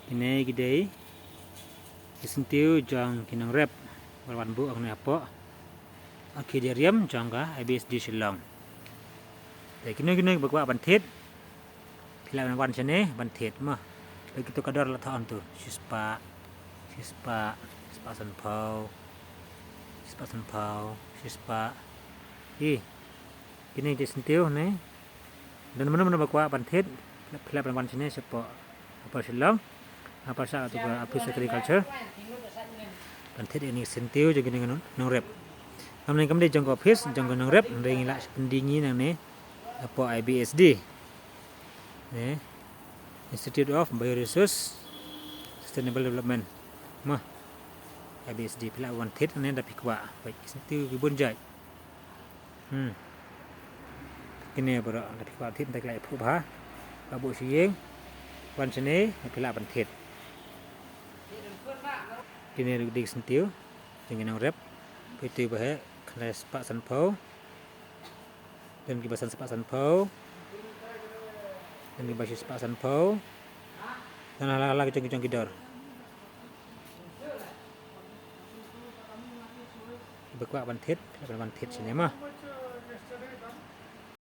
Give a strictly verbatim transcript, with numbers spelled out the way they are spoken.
Kine ki dei ki syntiew jong ki nongrep ba la wan buh hangne hapoh auditorium jong ka I B S D Shillong. Te kino kino kiba kwah ban thied, phi lah ban wan shane ban thied mo. Te kito ka dor la thoh hangto, shispah, shispah, shispah sanphew, shispah sanphew, shispah. Ï, kine ki syntiew ne. Don mano mano ba kwah ban thied, phi lah ban wan shane shapoh Upper Shillong, ha pyrshah katu ka Office Agriculture, ban thied ïa kine ki syntiew jong kine ki nongrep. Kam ne kam dei jong ka office jong ka nongrep, hynrei ngi lah pyndie ngi nangne hapoh I B S D, ne, Institute of Bioresource Sustainable Development mo. I B S D, phi lah wan thied ne da phi kwah, ba ki syntiew ki bun jait. Hmm. Kine baroh lada phi kwah thied, te ki la ïa phuh bha, ba buh sha ïing, wan shane phi lah ban thied. Kine ruh ki dei ki syntiew jong ki nongrep. Phi tip ba heh, khyndai spah sanphew, don kiba san spah sanphew, don kiba shi spah sanphew. Don hala hala ki jong ki jong ki dor. Kiba kwah ban thied, phi lah ban wan thied shane mo.